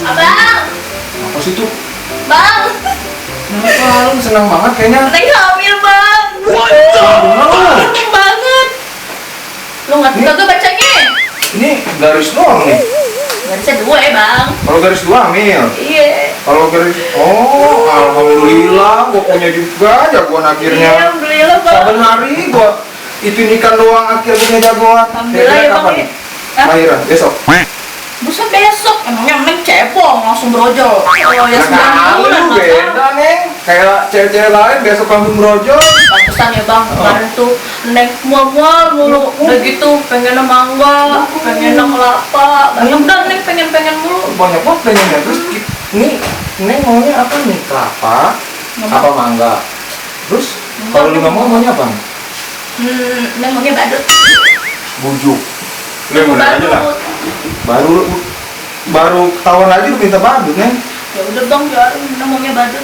Abang. Apa sih tuh? Bang. Kenapa lu senang banget kayaknya? Neng hamil, Bang. Seneng banget. Lu ngerti kagak bacanya? Ini garis doang nih. Garisnya 2 ya, Bang. Kalau garis 2 hamil. Iya. Kalau garis, oh alhamdulillah, gua punya juga jagoan Iya, akhirnya. alhamdulillah, Bang. Saben hari gua itu nikah doang akhir punya jagoan. Alhamdulillah ya, Bang. Kapan? Hah? Lahiran besok. Buset besok, emangnya Neng cepong langsung brojol. Oh ya 9 Nah, bulan, lu Bang. beda nih. Kayak cewek-cewek lain besok langsung brojol. Pantesan ya, Bang. Kemarin tuh Neng mual-mual mulu. Udah gitu pengennya mangga, pengennya kelapa. Banyak dah Neng pengen mulu. Banyak banget pengennya. Terus ini maunya apa nih? Kelapa, apa mangga? Terus kalau lu nggak mau maunya apa? Neng maunya badut. Bujuk. Lu yang bener aja lah. Badut. Baru ketahuan aja lu minta badut nih. Ya udah Bang, biarin Neng maunya badut.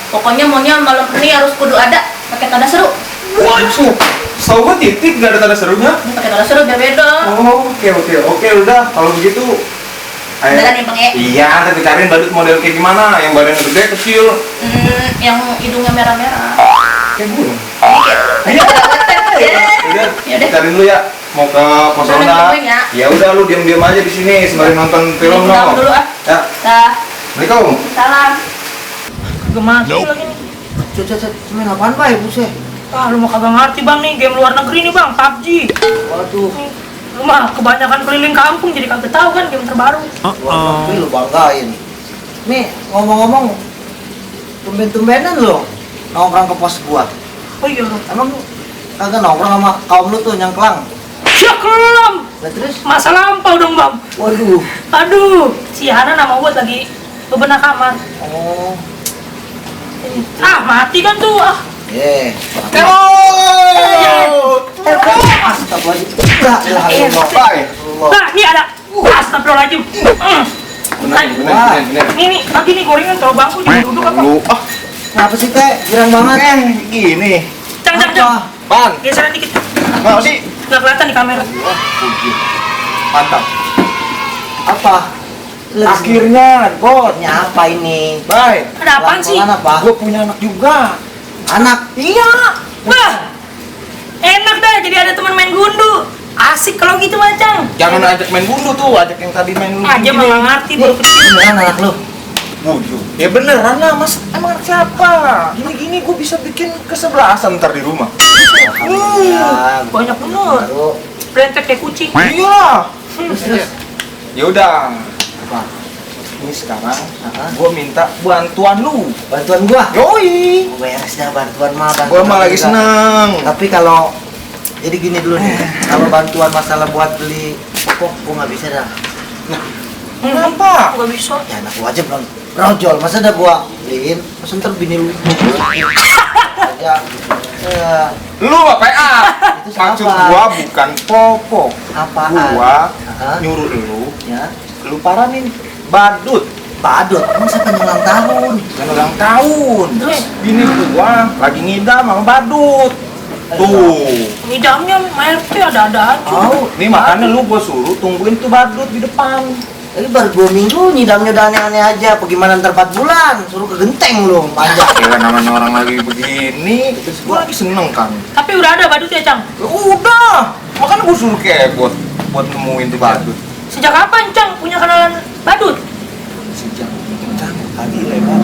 Pokoknya maunya malam ini harus kudu ada pakai tanda seru. Buset. Setahu gua titik gak ada tanda serunya. Ini pakai tanda seru biar beda. Oh, oke udah kalau begitu. Ayo. Beneran ya, Bang ya? Iya, tapi cariin badut model kayak gimana? Yang badannya gede, kecil. Yang hidungnya merah-merah. Kayak burung. Iya. Udah, cariin lu ya. Mau ke pos Udah, ronda. nungguin ya. Ya udah lu diam-diam aja di sini sembari nonton film Udah no. dulu ah. Ya. Dah. Assalamualaikum. Salam. Gemas lagi nih. Cet, main apaan Pak ya buset? Ah, lu mah kagak ngerti bang nih game luar negeri nih bang, PUBG. Waduh, Nih, lu mah kebanyakan keliling kampung jadi kagak tahu kan game terbaru. luar negeri lu banggain. Nih, ngomong-ngomong, tumben-tumbenan lo nongkrong ke pos gua. Oh iya lu. Emang lu kagak nongkrong sama kaum lu tuh nyangklang? Ya kelam. Nah terus? Masa lampau dong bang. Waduh. Aduh, si Hana nama gua lagi bebenah kamar. Oh, Ah, mati kan tuh. Ah. Astagfirullahaladzim. La ilaha illallah. Bye. Nah, ini ada. Astagfirullahaladzim. Bener. Nih, lagi nih gorengan kalau bangku jangan duduk apa? Lu Kenapa sih teh? Girang banget. gini. Cang. Apa? Pan. Geseran dikit. Mau sih? Nggak kelihatan di kamera. Mantap. Apa? Akhirnya, bot. Ini apa ini? Bye. Ada apaan sih? Pelan-pelan apa? Gue punya anak juga. Anak. Iya. Wah. Enak dah jadi ada teman main gundu. Asik kalau gitu macam. Jangan ajak main gundu tuh, ajak yang tadi main gundu. Aja mah nggak ngerti baru kecil. Beneran anak lu? Bujuk. Ya beneran lah, Mas. Emang anak siapa? Gini-gini gue bisa bikin kesebelasan ntar di rumah. Alhamdulillah. Banyak bener. Baru. Brentek kayak kucing. Iya. Terus. Ya udah. Apa? Ini sekarang gue minta bantuan lu. Bantuan gua. Yoi. Beres dah bantuan mah. Gue mah lagi juga. seneng. Tapi kalau jadi gini dulu nih, kalau bantuan masalah buat beli pokok, gua nggak bisa dah. Kenapa? Gak bisa. Ya anak gua aja belum rojol, masa dah gua beliin, masa ntar bini lu aja. Ya, Lu apa PA? Itu Maksud siapa? gua bukan popok. apaan? Gua Hah? nyuruh lu, Ya, lu paranin badut. badut, emang siapa yang ulang tahun? Kan ulang tahun. Terus? Bini gua lagi ngidam sama badut. Tuh. Ngidamnya MRT ada-ada aja. Tahu, Nih makanya lu gua suruh tungguin tuh badut di depan. ini baru 2 minggu nyidamnya udah aneh-aneh aja. Bagaimana ntar 4 bulan? Suruh ke genteng lu, panjang. Ya namanya orang lagi begini, gua lagi seneng kan. Tapi udah ada badut ya, Cang? Ya udah, makanya gua suruh kebot buat nemuin tuh badut. Sejak kapan, Cang, punya kenalan badut? Sejak tadi lewat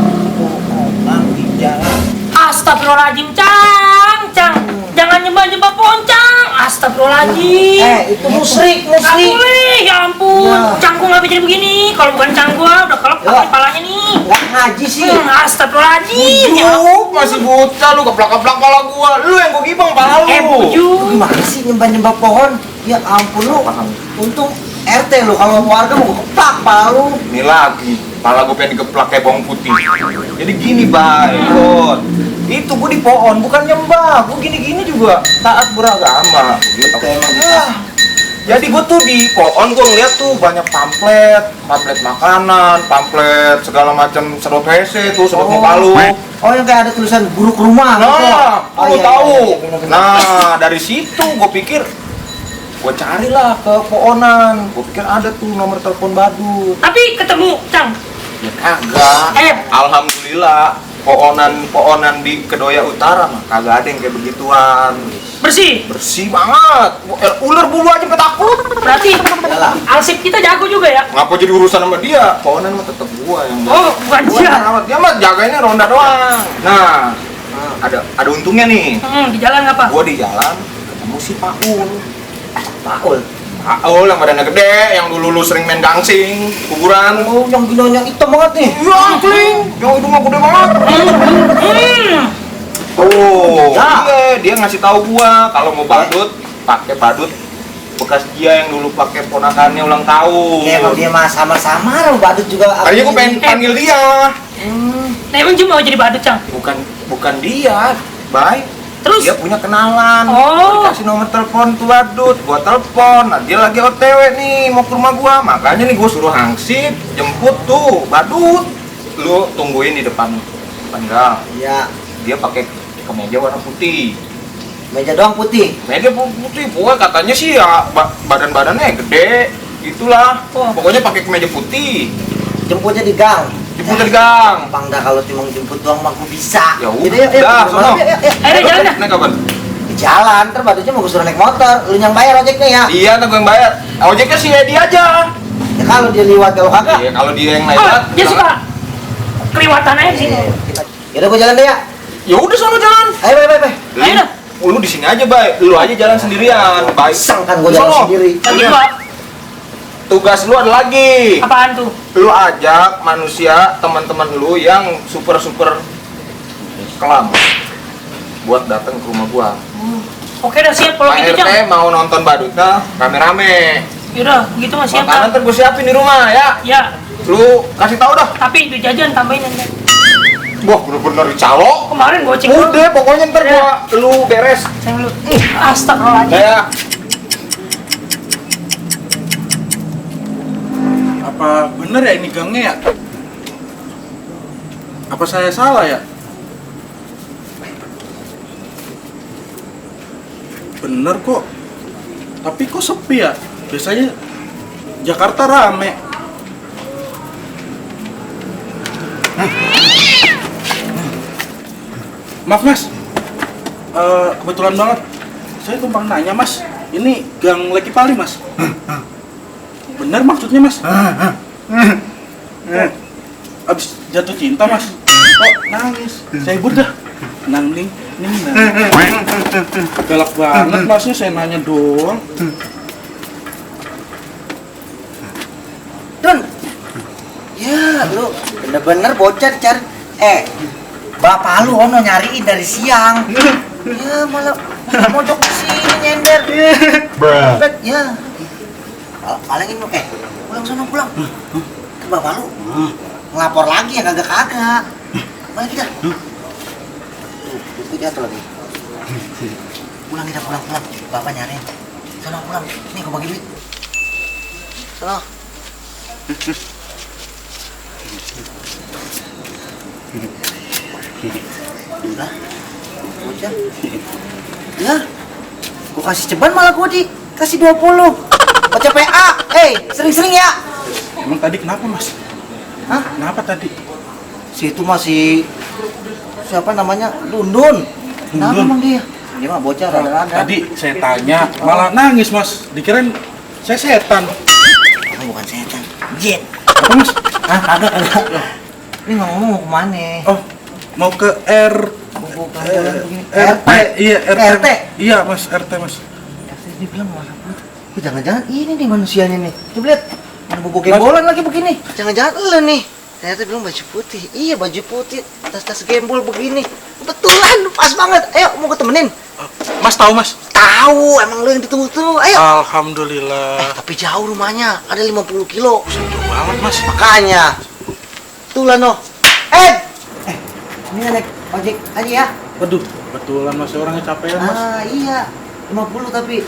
orang di jalan. Astagfirullahaladzim, Cang. Jangan nyembah-nyembah pohon, Cang. Astagfirullahaladzim. Itu musrik. Nggak boleh, ya ampun. Ya. Cang gua nggak bisa begini. Kalau bukan Cang gua udah kelep Ya. pakai kepalanya nih. Nggak ngaji sih. Astagfirullahaladzim. Ya. Bujuk, masih buta lu keplak-keplak kepala gua. Lu yang gua gibang pala lu. Lu Bujuk. gimana sih nyembah-nyembah pohon? Ya ampun lu. Untung RT lu, kalau warga mau keplak pala lu. Ini lagi, pala gua pengen digeplak kayak bawang putih. Jadi gini, Bay, Bot. Itu gua di pohon, bukan nyembah. Gua gini-gini juga taat beragama. Gitu emang. Jadi gua tuh di pohon gua ngeliat tuh banyak pamflet makanan, pamflet segala macam sedot WC tuh, sedot muka lu. Oh yang kayak ada tulisan buruk rumah gitu. Nah, Oh, lu iya, tahu. iya, iya, bener-bener. Nah, dari situ gua pikir gua carilah ke pohonan. Gua pikir ada tuh nomor telepon badut. Tapi ketemu, Cang. Ya kagak. Alhamdulillah poonan di Kedoya Utara mah kagak ada yang kayak begituan. Bersih. Bersih banget. Ular bulu aja ketakut. Berarti Iyalah. arsip kita jago juga ya? Ngapa jadi urusan sama dia? Poonan mah tetep gua yang Oh, bukan gua dia. yang rawat. Dia mah jaganya ronda doang. Nah, ada untungnya nih. Di jalan apa? Gua di jalan ketemu si Paul. Paul. Paul yang badannya gede, yang dulu lu sering main gangsing, kuburan. Oh, yang ginonya hitam banget nih. Iya, kling. Yang hidungnya gede banget. Oh, dia ngasih tahu gua kalau mau badut, pakai badut bekas dia yang dulu pakai ponakannya ulang tahun. Ya emang dia mah sama-sama badut juga. Tadinya gua pengen panggil dia. Nah, emang cuma mau jadi badut, Cang? Bukan dia, Bay. Terus? Dia punya kenalan. Oh. Dikasih nomor telepon tuh badut, gua telepon. Nah, dia lagi OTW nih mau ke rumah gua. Makanya nih gua suruh hangsip jemput tuh badut. Lu tungguin di depan gang. Iya. Dia pakai kemeja warna putih. Meja doang putih. Meja putih, gua katanya sih ya badan-badannya gede. Itulah. Oh. Pokoknya pakai kemeja putih. Jemputnya di gang. Jemput dari gang. Gampang dah kalau cuma jemput doang mah gua bisa. Ya Jadi, udah, sono. Ayo, jalan dah. Naik kapan? Di jalan, ntar badutnya mau gue suruh naik motor. Lu yang bayar ojeknya ya. Iya, ntar gue yang bayar. Ojeknya si Edi aja. Ya kalau dia liwat kalau kagak. Iya, kalau dia yang Oh, lewat. dia suka keliwatan aja di sini. Ya udah gua jalan deh ya. Ya udah sono jalan. Ayo, bye. Ayo dah. Lu di sini aja, Bay. Lu aja jalan sendirian. Baik. Iseng kan gua jalan Sono. sendiri. Lagi gua. Tugas lu ada lagi. Apaan tuh? Lu ajak manusia, teman-teman lu yang super kelam buat datang ke rumah gua. Oke dah, siap kalau Pak gitu, RT Cang. mau nonton badutnya rame-rame. Yaudah, gitu mah siap, Makanan Cang. ntar gua siapin di rumah ya. Ya, Lu kasih tahu dah. tapi itu jajan tambahin aja. Wah, bener-bener calo. Kemarin gua cek dulu. Udah, pokoknya ntar gua lu beres. Sayang lu. Astagfirullahaladzim. Saya Apa bener ya ini gangnya ya? Apa saya salah ya? Bener kok. Tapi kok sepi ya? Biasanya Jakarta rame. Maaf mas, kebetulan banget. Saya tumpang nanya mas, ini gang Leki Pali mas? Bener maksudnya mas? Abis jatuh cinta mas? Oh nangis, saya hibur dah. Nang ning. Galak banget masnya, saya nanya doang. Dun. Ya, lu bener-bener bocah dicari. Bapak lu ono nyariin dari siang. Ya malah mojok sini nyender. Bet, ya. Palingin lu, pulang sana pulang. Ke bapak lu. Ngelapor lagi ya kagak-kagak. Balik kita. Tuh, itu jatuh lagi. Pulang kita pulang. Bapak nyariin. Sana pulang. Nih gua bagi duit. Sana. Udah, bocah. Ya, gua kasih ceban malah gua dikasih 20. Baca PA, sering-sering ya. Emang tadi kenapa mas? Hah? Kenapa tadi? Si itu masih siapa namanya? Dundun. Kenapa Dundun? emang dia? Dia mah bocah rada-rada. Tadi saya tanya, malah nangis mas. Dikirain saya setan. Bukan setan, jin. Apa mas? Hah, kagak. Ini ngomong mau kemana? Oh, mau ke Bukan begini. RT. Iya, RT. RT. Iya mas, RT mas. Dia bilang mau apa? Jangan-jangan ini nih manusianya nih. Coba lihat. Ada bubuk gembolan lagi begini. Jangan-jangan lu nih. Ternyata bilang baju putih. Iya, baju putih. Tas-tas gembol begini. Kebetulan pas banget. Ayo, mau ketemenin. Mas tahu mas? Tahu, emang lu yang ditunggu-tunggu. Ayo. Alhamdulillah. Tapi jauh rumahnya. Ada 50 kilo. Jauh banget mas. Makanya. Tuh lah no. Ini naik ojek aja ya. Waduh, kebetulan mas orangnya capean mas. Iya. 50 tapi.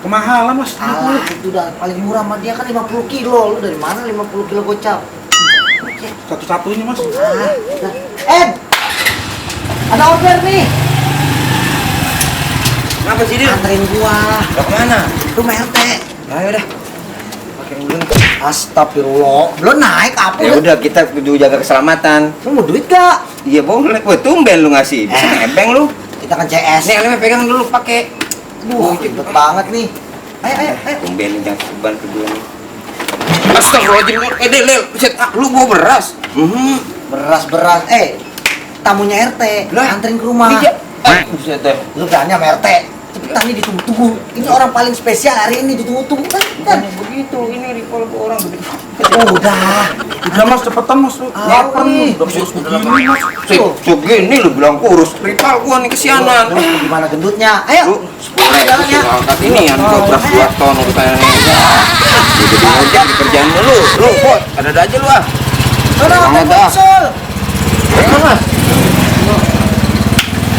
Kemahalan mas. Alah, itu udah paling murah sama dia kan 50 kilo. Lu dari mana 50 kilo gocap? Satu-satunya mas. Ada order nih. Kenapa sih dia? Anterin gua. Mau kemana? Rumah RT. Ayo dah. Astagfirullah. Lo naik apa? Ya udah kita kudu jaga keselamatan. Lu mau duit gak? Iya boleh. Wah tumben lu ngasih. Bisa nebeng lu. Kita kan CS. Nih Lem pegang dulu pakai. Cepet banget nih. Ayo. Tumben nih jangan bantu gue nih. Astagfirullahaladzim. Del, buset, lu bawa beras. Beras. Tamunya RT. Anterin ke rumah. Buset deh. Lu berani sama RT? Cepetan nih ditunggu-tunggu. Ini orang paling spesial hari ini ditunggu-tunggu kan? Begitu, ini kalau orang begitu. Udah. Udah mas, cepetan mas. Lapar nih. Udah kurus begini mas. Segini lu bilang kurus. Rival gua nih kesianan. Lu gimana gendutnya? Ayo. Jalan ya. Angkat ini yang berat 2 ton urusannya. Jadi aja kerjaan lu. Lu kok ada aja lu ah. Udah, Banget dah. muncul. Mas.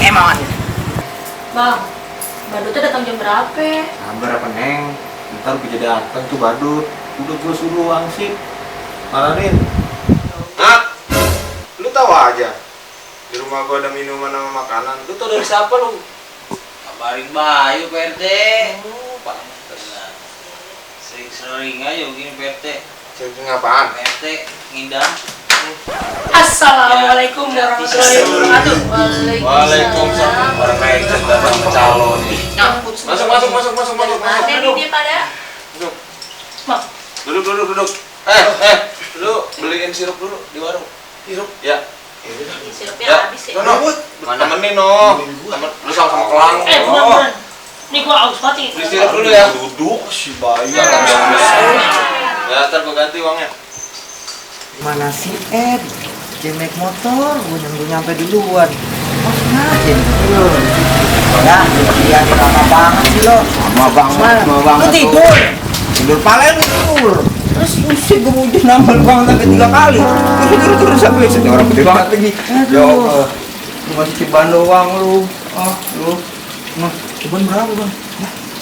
Emang. Bang, badutnya datang jam berapa? Sabar apa Neng? Ntar gue jadi datang tuh badut. Udah gue suruh wangsip. Maranin. Ah, lu tahu aja. Di rumah gue ada minuman sama makanan. Lu tau dari siapa lu? Kabarin Bayu PRT. Tenang. Sering-sering aja begini PRT. Cengking apaan? PRT ngindang. Assalamualaikum warahmatullahi wabarakatuh. Waalaikumsalam. Orang receh datang sama calon. Masuk. Mana ini pada? Duduk. Mak, Duduk. Lu beliin sirup dulu di warung. Sirup? Ya. sirupnya habis ya. Nono, temenin no. Lu sama kelang. Buruan. Nih gua aus banget. Beli sirup dulu ya. Duduk si Bayu. Ya, ntar gua ganti uangnya. Mana si Ed? Jemek motor, gue nyampe duluan. Oh, sengaja nih. Ya, dia lama banget sih lo. Lama banget. Lu tidur. Tidur paling tidur. Terus musik gue hujan nambal banget sampai 3 kali. Terus sampai setiap orang gede banget lagi. Ya Allah. Lu masih ceban doang lu. Lu. Nah, ceban berapa bang?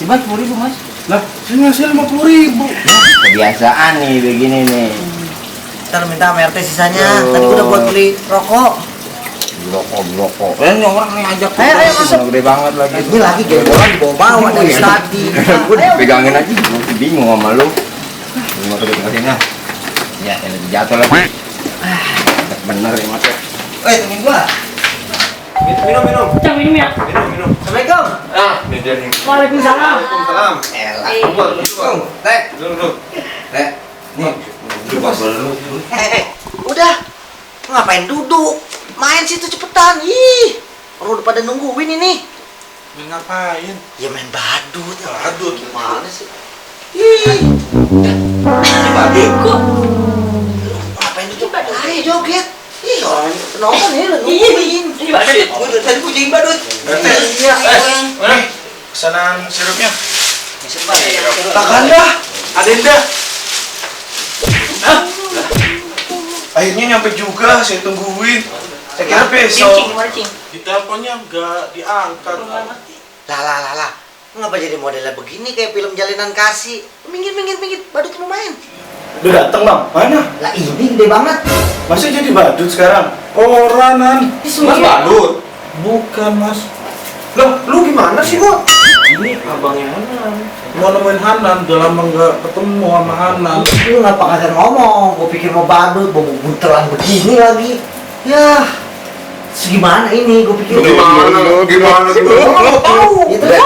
Ceban 10.000 mas. Lah, saya ngasih 50.000. Kebiasaan nih begini nih. Ntar minta sama RT sisanya. Tadi gue udah buat beli rokok. Bloko. Ini orang nih ajak. Ayo, masuk. Gede banget lagi. Ini lagi gembolan dibawa-bawa dari tadi. Gue pegangin aja. Gue bingung sama lu. Lu mau kasih nah. Ya, lagi jatuh lagi. Bener ya mas. Temen gua. Minum. Cang minum ya. Minum. Assalamualaikum. Ini dia nih. Waalaikumsalam. Waalaikumsalam. Elah. Teh. Duduk. Teh. Nih. Duduk dulu. Udah. Ngapain duduk? Main situ cepetan. Ih. Orang udah pada nungguin ini. Main ngapain? Ya main badut. Badut. Gimana sih? Ih. Badut. Kok? Ngapain duduk? Ayo joget. Ih, orang nonton ya lu nungguin. Ini badut. Gua tadi kucing badut. Iya. Mana? Pesanan sirupnya. Tak Takanda, Adenda. Akhirnya nyampe juga, saya tungguin. Saya kira besok. Mancing. Di teleponnya nggak diangkat. Lah. Ngapa jadi modelnya begini kayak film jalinan kasih? Minggir. Badut mau main. Udah datang bang, mana? Lah ini gede banget. Masih jadi badut sekarang? Oranan. Mas badut. Bukan mas. Loh, lu gimana sih gua? Ini abangnya Hanan. Mau nemuin Hanan, udah lama nggak ketemu sama Hanan. Lu ngapa kagak ngomong? Gua pikir mau badut, mau buntelan begini lagi. Ya, segimana ini? Gua pikir Gimana? Lu tahu. Ya terus.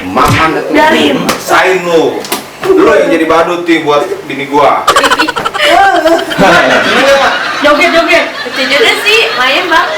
Makan Biarin. sain lu. Lu yang jadi badut nih buat bini gua. Joget. Kejadian sih, main bang.